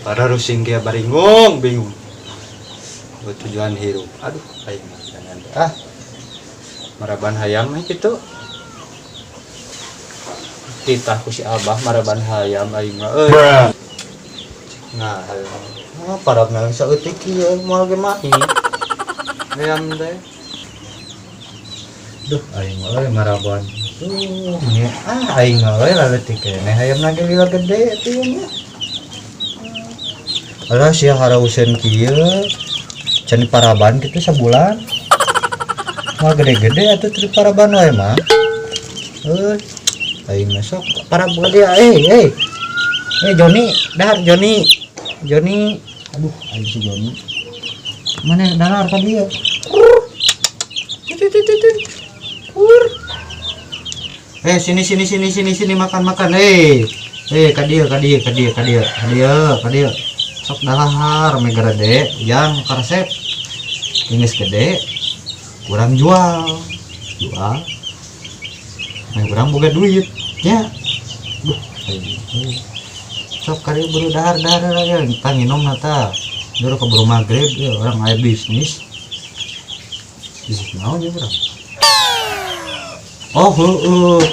Para rusing kieu baringung bingung. Buat tujuan hirup. Aduh, aing mah jangan ah. Maraban hayam mah kitu. Titah ku si Abah maraban hayam aing mah euy. Nah, hayam. Ah, parabna saeutik kieu moal ge mahi. Hayam teh. Duh, aing mah euy maraban. Duh, meni ah aing mah euy laleutik keneh hayamna ge lila gede atuh nya. Alah sia harauseun kieu. Can paraban kitu sabulan. Mah gede-gede atuh teu paraban wae mah. Euy, aing mah sok parab gede eh. Eh Joni, dahar Joni. Joni. Aduh, aing si Joni. Mana dahar ka dieu? Eh sini sini sini sini sini makan makan eh. Eh ka dieu ka dieu ka dieu ka dieu ka dieu ka dieu. Sok dahar me gede yang karesep. Geus gede kurang jual. Jual. Meh urang boga duit nya. Duh, aing. Sok ka dieu buru dahar dahar ya tanginom na tah. Dulu keburu maghrib ya orang aya bisnis. Bisnis naon ya urang? Oh, heeh.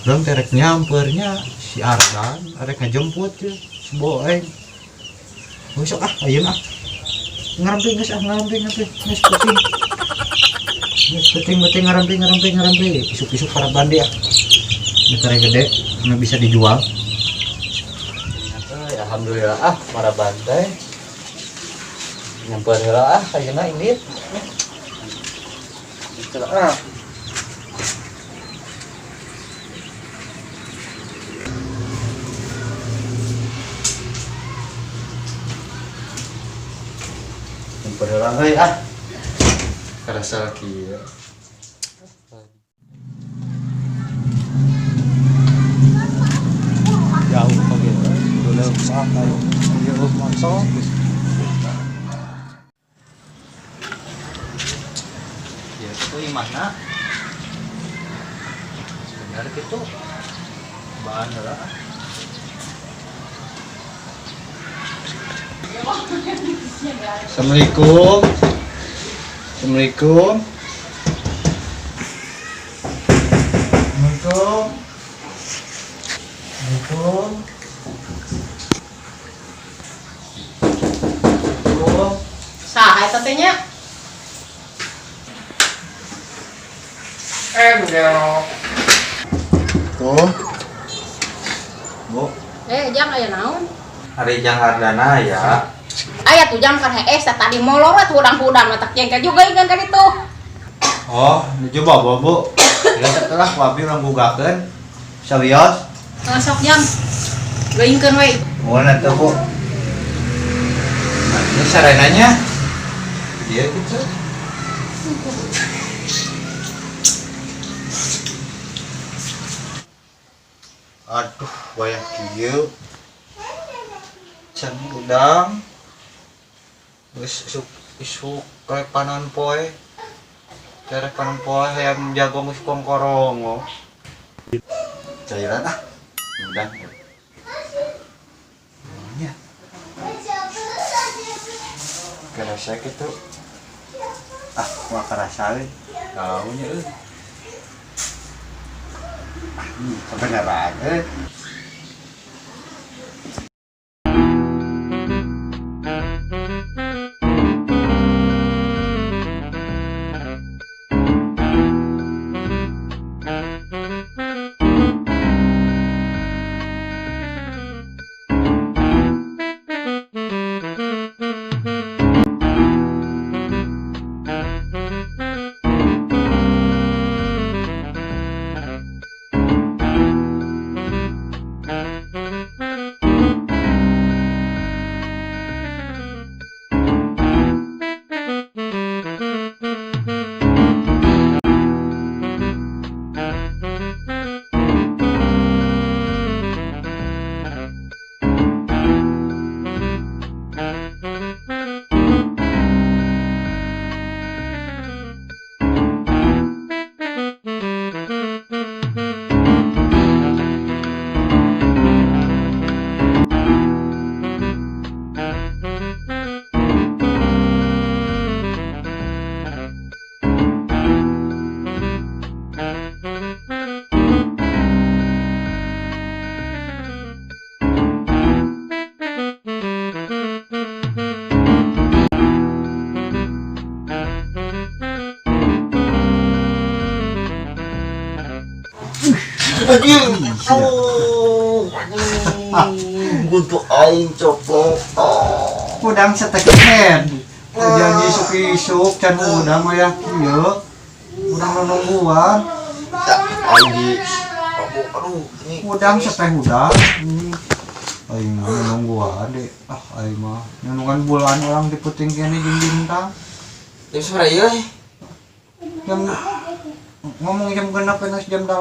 Urang teh rek nyampernya si Ardan rek ngajemput ya si Boeng. Oh, sok ah ayeuna ah. Ngarampi geus ah ngarampi ngarampi geus penting. Geus penting-penting ngarampi ngarampi ngarampi isuk-isuk para bandi ah. Ini gede nggak bisa dijual. Ternyata ya, alhamdulillah ah para bantai. Nyamper heula ah ayeuna indit. Itulah ah. Nyamper heula euy ah. Karasa kieu. Jauh oge dulu ah ayo ieu maksa. Ya itu imahna. Bener gitu. Bahan heula. Assalamualaikum. Assalamualaikum. Assalamualaikum. Assalamualaikum. Assalamualaikum. Saha eta teh nya? Enggak. Tuh. Bu. Jang aya naon? Ari Jang Ardana ya. Aya tuh jang kan hees tadi molor we hudang-hudang matak jengkel juga ikan kan itu. Oh, nuju bawa Bu. Ya setelah ku abi urang bugakeun. Sawios. Sok jang. Geuingkeun we. Muhun atuh Bu. Nah, ini sarenanya. Dia gitu. Aduh, wayah kieu. Can udang. Geus isuk isuk rek panon poe. Rek panon poe hayam jago geus kongkorongo. Cairan ah. Udang. Nya. Kerasa gitu. Ah, mah kerasa euy. Taunya euy. Ah, kebenaran euy. Anjing. Aduh. Guntu aing coplok. Udang setek head. Janji isuk-isuk can udang mah ya kieu. Udang nungguan. Aing di aduh, ini Udang seteh udang. Aing mah nungguan deh. Ah, aing mah nungguan bulan orang di puting kene jeung bintang. Jam sabaraha ieu? Jam ngomong jam 6 geus jam 8.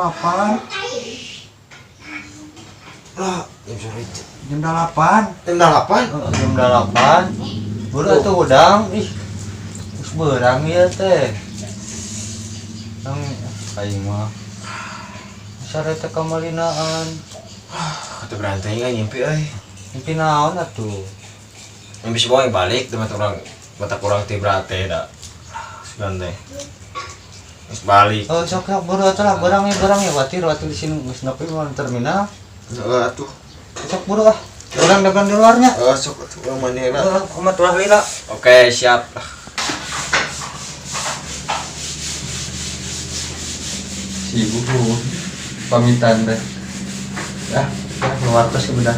Lah, jam sabaraha? Jam 8. Jam 8? Heeh, jam 8. Buru atuh udang. Ih. Geus beurang ieu teh. Ang aing mah. Sare teh kamalinaan. Kata berantai nggak nyimpi euy. Mimpi naon atuh? Nyimpi si boy balik teh mata kurang teh berate da. Sugan teh. Geus balik. Oh, sok sok buru atuh lah, beurang ya beurang ya watir watir di sini geus nepi mah terminal. Heeh atuh. Sok buru ah. Urang dagang di luarnya. Heeh sok atuh urang mandi heula. Heeh, kumaha tulah lila. Oke, siap. Si ibu pamitan deh. Ya, ya keluar terus udah.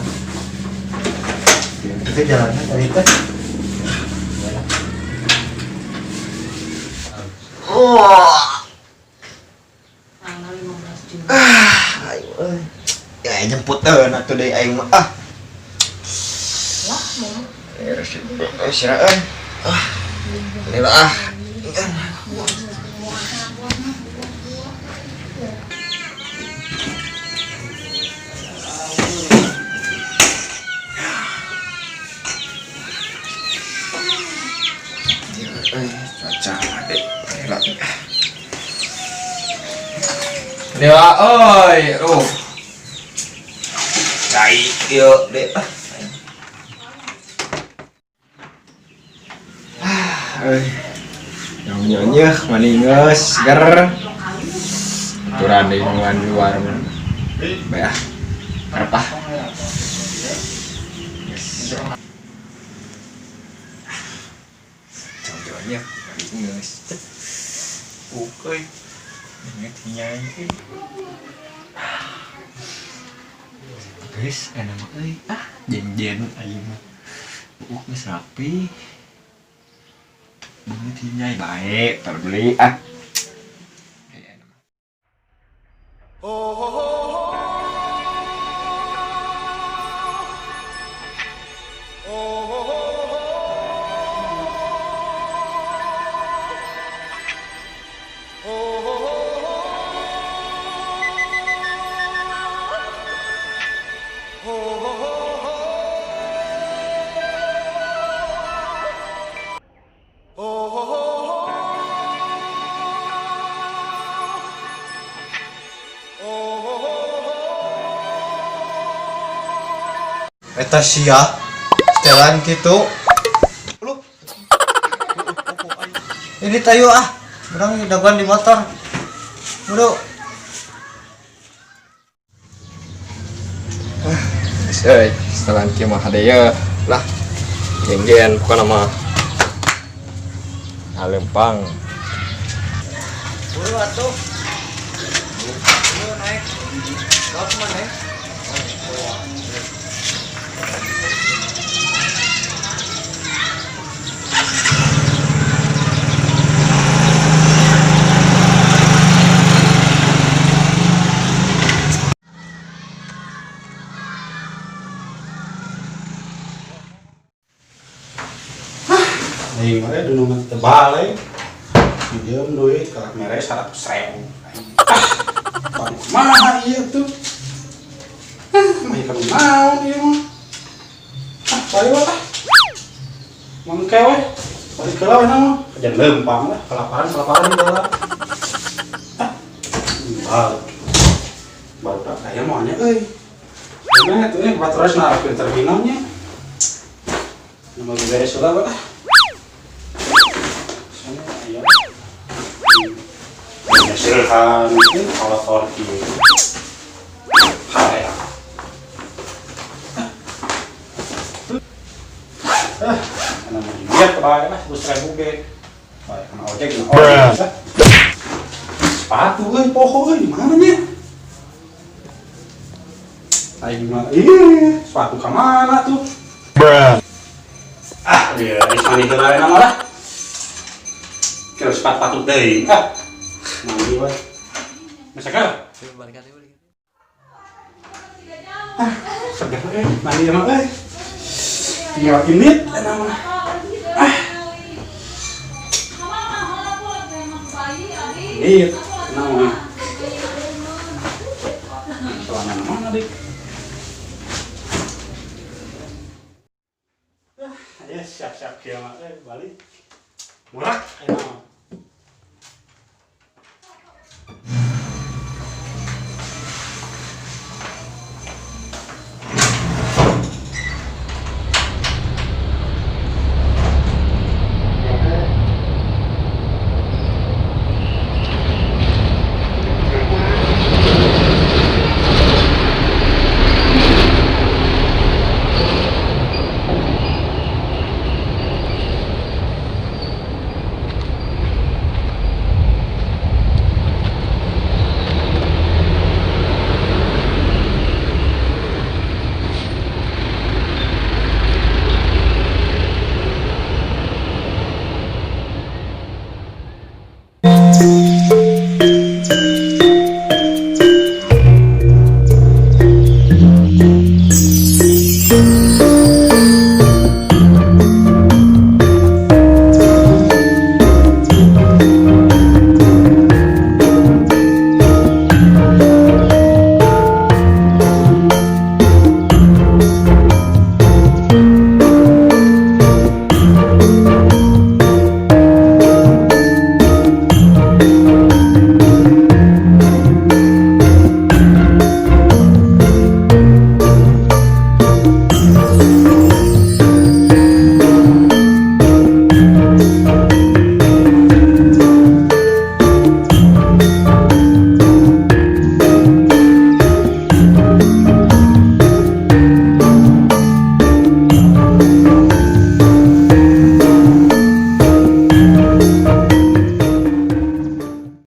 Itu jalannya tadi teh. Oh. Tanggal 15 Juni. Aing euy. Ya jemput euy atuh deui aing mah. Ah. Lah, mau. Eh, sira euy. Ah. Ini lah ah. Cuaca deh. Dewa, oi, aduh. Cai, ieu deh. Ah, euy. Nyonya maningeus seger. Aturan deui nungguan luar mah. Bae ah. Karep ah. Yes. Nyonya maningeus. Oke. Ingat nyai. Guys, enak mah euy. Ah, jen-jen aing mah. Buuk geus rapi. Beungeut hinyai bae, terbeli ah. Eta sia setelan kitu. Lu. Ini tayo ah. Urang dagoan di motor. Buru. Geus euy, setelan kieu mah hade ye lah. Genggen pokona mah. Ngalempang. Buru atuh. Buru naik. Lot mana? Aing mah dunungan teu balik. Pinjem duit kalak mere 100.000. Ah, mana ieu tuh? Ah, mah ieu naon ieu mah. Ah, balik we lah. Mangke we. Balik heula we mah. Kajan leumpang lah, kelaparan di bawah. Ah, balik. Baru tak aya mah nya euy. Mana tuh 400 narapin terminalnya. Nama beres heula we lah. Hasilkan itu kalau torki haya ah namanya dia kebayang lah 100.000 ge baik kena ojek kena ojek sepatu euy poho euy di mana nya Aing mah ih, sepatu ka mana tuh? Bruh. Ah, iya, geus mandi heula we mah lah. Kira sepatu deui. Ah. Mandi we. Masakan? Ah, segar eh, mandi mah euy. Tinggal init eta mah. Ah. Init, nama. Celana mana, Dik? Ah, ya siap-siap kieu mah balik. Murah.